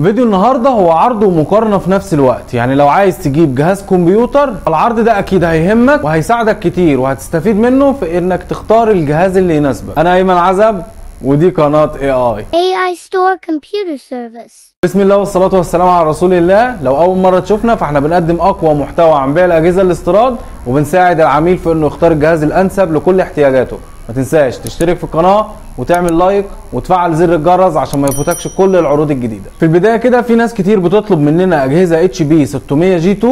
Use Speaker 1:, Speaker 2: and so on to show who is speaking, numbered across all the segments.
Speaker 1: فيديو النهارده هو عرض ومقارنة في نفس الوقت، يعني لو عايز تجيب جهاز كمبيوتر العرض ده اكيد هيهمك وهيساعدك كتير وهتستفيد منه في انك تختار الجهاز اللي يناسبك. انا ايمن عزب ودي قناة AI
Speaker 2: AI Store Computer Service.
Speaker 1: بسم الله والصلاة والسلام على رسول الله. لو أول مرة تشوفنا فاحنا بنقدم أقوى محتوى عن بيع الأجهزة الاستيراد، وبنساعد العميل في إنه يختار الجهاز الأنسب لكل احتياجاته. ما تنساش تشترك في القناة وتعمل like وتفعل زر الجرس عشان ما يفوتكش كل العروض الجديدة. في البداية كده في ناس كتير بتطلب مننا أجهزة HP 600 G2،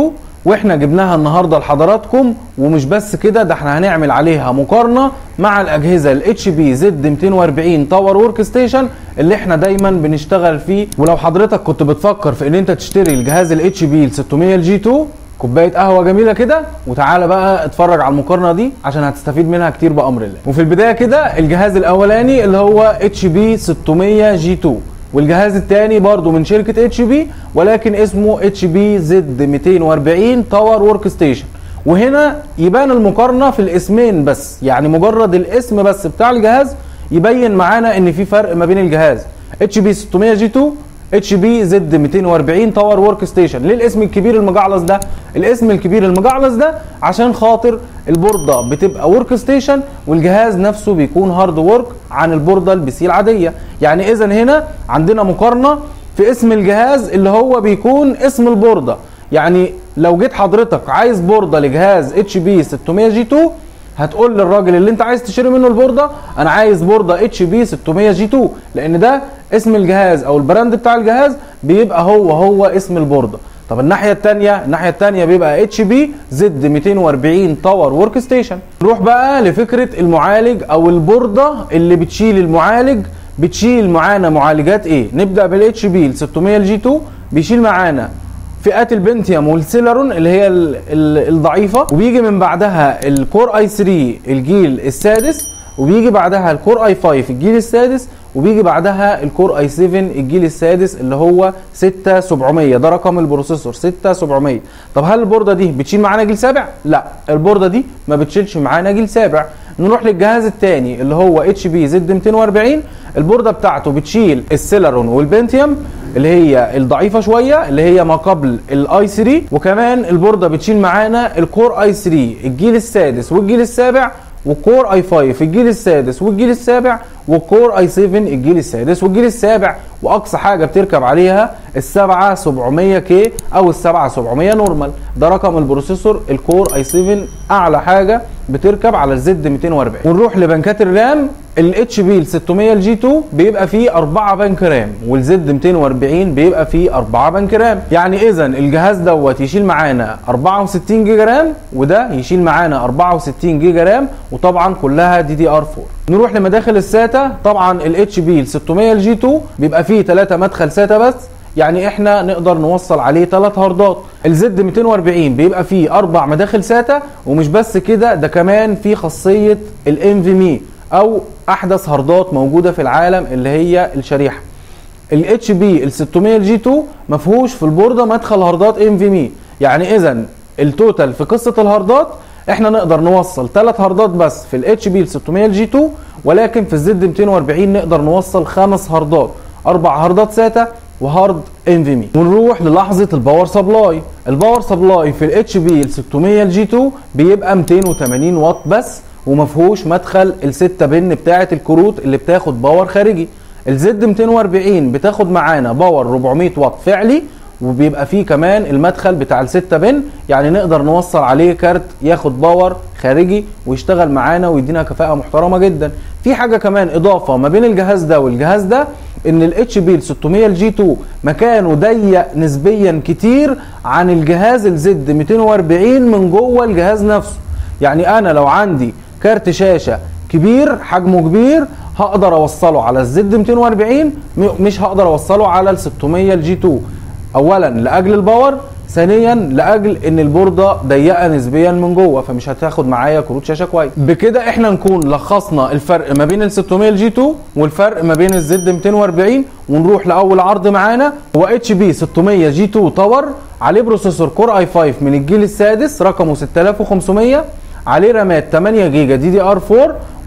Speaker 1: واحنا جبناها النهارده لحضراتكم. ومش بس كده، ده احنا هنعمل عليها مقارنة مع الاجهزة ال HP Z 240 Tower Workstation اللي احنا دايما بنشتغل فيه. ولو حضرتك كنت بتفكر في ان انت تشتري الجهاز ال HP 600 ال G2، كوباية قهوة جميلة كده وتعالى بقى اتفرج على المقارنة دي عشان هتستفيد منها كتير بامر الله. وفي البداية كده الجهاز الاولاني اللي هو HP 600 G2، والجهاز الثاني برضو من شركة HP ولكن اسمه HP Z 240 Tower Workstation. وهنا يبان المقارنة في الاسمين بس، يعني مجرد الاسم بس بتاع الجهاز يبين معانا ان في فرق ما بين الجهاز HP 600 G2 HP Z 240 Tower Workstation. ليه الاسم الكبير المجعلص ده؟ الاسم الكبير المجعلص ده عشان خاطر البورده بتبقى workstation والجهاز نفسه بيكون hard work عن البورده ال PC العادية. يعني اذا هنا عندنا مقارنة في اسم الجهاز اللي هو بيكون اسم البورده. يعني لو جيت حضرتك عايز بورده لجهاز HP 600 G2 هتقول للراجل اللي انت عايز تشتري منه البورده انا عايز بورده HP 600 G2، لان ده اسم الجهاز او ال brand بتاع الجهاز بيبقى هو اسم البورده. طب الناحية الثانية، الناحية الثانية بيبقى HP Z 240 Tower Workstation. نروح بقى لفكرة المعالج او البورده اللي بتشيل المعالج. بتشيل معانا معالجات ايه؟ نبدا بال HP 600 ال G2، بيشيل معانا فئات ال Pentium وال Celeron اللي هي الضعيفة، وبيجي من بعدها ال Core i3 الجيل السادس، وبيجي بعدها ال Core i5 الجيل السادس، وبيجي بعدها ال Core i7 الجيل السادس اللي هو 6700، ده رقم ال processor 6700. طب هل البورده دي بتشيل معانا جيل سابع؟ لا، البورده دي ما بتشيلش معانا جيل سابع. نروح للجهاز الثاني اللي هو HP Z 240، البورده بتاعته بتشيل ال Celeron وال Pentium اللي هي الضعيفة شوية اللي هي ما قبل ال i3، وكمان البورده بتشيل معانا ال Core i3 الجيل السادس والجيل السابع، وال Core i5 الجيل السادس والجيل السابع، وال Core i7 الجيل السادس والجيل السابع، واقصى حاجة بتركب عليها ال 7700 K او ال 7700 normal. ده رقم ال processor ال Core i7 اعلى حاجة بتركب على ال Z 240. ونروح لبنكات ال RAM، ال HP ال 600 ال G2 بيبقى فيه 4 بنك RAM، وال Z 240 بيبقى فيه 4 بنك RAM. يعني اذا الجهاز دوت يشيل معانا 64 جيجا RAM، وده يشيل معانا 64 جيجا RAM، وطبعا كلها DDR4. نروح لمداخل ال SATA، طبعا ال HP ال 600 ال G2 بيبقى فيه 3 مدخل SATA بس، يعني احنا نقدر نوصل عليه 3 هاردات. ال Z 240 بيبقى فيه 4 مداخل SATA، ومش بس كده، ده كمان فيه خاصية ال NVMe او احدث هاردات موجودة في العالم اللي هي الشريحة. ال HP ال 600 ال G2 ما فيهوش في البورده مدخل هاردات NVMe، يعني اذا ال total في قصة الهاردات احنا نقدر نوصل 3 هاردات بس في ال HP ال 600 ال G2، ولكن في ال Z 240 نقدر نوصل 5 هاردات، 4 هاردات SATA وهارد NVMe. ونروح للحظة ال power supply. ال power supply في ال HP ال 600 ال G2 بيبقى 280 واط بس، وما فيهوش مدخل الستة pin بتاعه الكروت اللي بتاخد power خارجي. ال Z 240 بتاخد معانا power 400 واط فعلي، وبيبقى فيه كمان المدخل بتاع الستة pin، يعني نقدر نوصل عليه كارت ياخد power خارجي ويشتغل معانا ويدينا كفاءة محترمة جدا. في حاجة كمان اضافة ما بين الجهاز ده والجهاز ده، ان ال HP ال 600 ال G2 مكانه ضيق نسبيا كتير عن الجهاز ال Z 240 من جوه الجهاز نفسه. يعني انا لو عندي كارت شاشة كبير حجمه كبير هقدر اوصله على ال Z 240، مش هقدر اوصله على ال 600 ال G2، اولا لاجل ال power، ثانيا لاجل ان البورده ضيقه نسبيا من جوه فمش هتاخد معايا كروت شاشة كويس. بكده احنا نكون لخصنا الفرق ما بين ال 600 ال G2 والفرق ما بين ال Z 240. ونروح لاول عرض معانا، هو HP 600 G2 Tower، عليه processor Core i5 من الجيل السادس رقمه 6500، عليه رامات 8 جيجا DDR 4،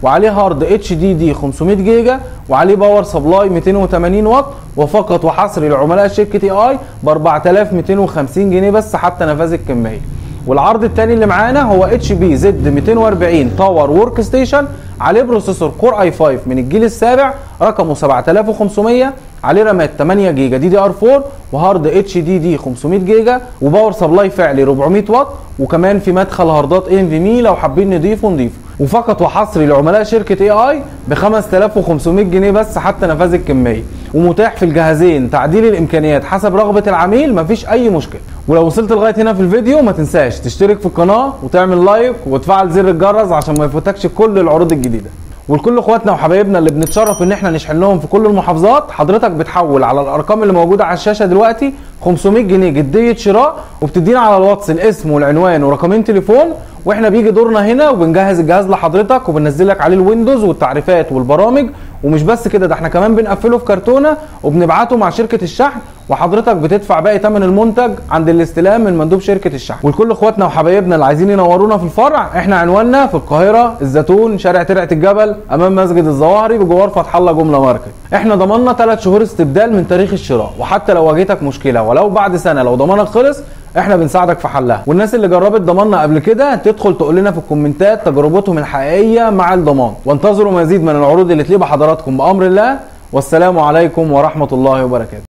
Speaker 1: وعليه هارد HDD 500 جيجا، وعليه power supply 280 واط، وفقط وحصري لعملاء شركة اي اي ب 4250 جنيه بس حتى نفاذ الكمية. والعرض الثاني اللي معانا هو HP Z 240 tower workstation، عليه processor Core i 5 من الجيل السابع رقمه 7500، عليه رامات 8 جيجا DDR 4 وهارد HDD 500 جيجا و power supply فعلي 400 واط، وكمان في مدخل هاردات NVMe لو حابين نضيفه نضيفه، وفقط وحصري لعملاء شركة اي اي ب 5500 جنيه بس حتى نفاذ الكمية. ومتاح في الجهازين تعديل الامكانيات حسب رغبة العميل، مفيش اي مشكلة. ولو وصلت لغاية هنا في الفيديو ما تنساش تشترك في القناة وتعمل like وتفعل زر الجرس عشان ما يفوتكش كل العروض الجديدة. ولكل اخواتنا وحبايبنا اللي بنتشرف ان احنا نشحن لهم في كل المحافظات، حضرتك بتحول على الارقام اللي موجودة على الشاشة دلوقتي 500 جنيه جدية شراء، وبتدينا على الواتس الاسم والعنوان ورقمين تليفون، واحنا بيجي دورنا هنا وبنجهز الجهاز لحضرتك وبننزل لك عليه ال Windows والتعريفات والبرامج. ومش بس كده، ده احنا كمان بنقفله في كرتونة وبنبعته مع شركة الشحن، وحضرتك بتدفع باقي ثمن المنتج عند الاستلام من مندوب شركة الشحن. ولكل اخواتنا وحبايبنا اللي عايزين ينورونا في الفرع، احنا عنواننا في القاهرة الزيتون، شارع ترعه الجبل، امام مسجد الظواهري، بجوار فتح الله جملة ماركت. احنا ضمننا 3 شهور استبدال من تاريخ الشراء، وحتى لو واجهتك مشكلة ولو بعد سنة لو ضمانك خلص احنا بنساعدك في حلها. والناس اللي جربت ضماننا قبل كده تدخل تقول لنا في الكومنتات تجربتهم الحقيقية مع الضمان. وانتظروا مزيد من العروض اللي تليق بحضراتكم بامر الله. والسلام عليكم ورحمة الله وبركاته.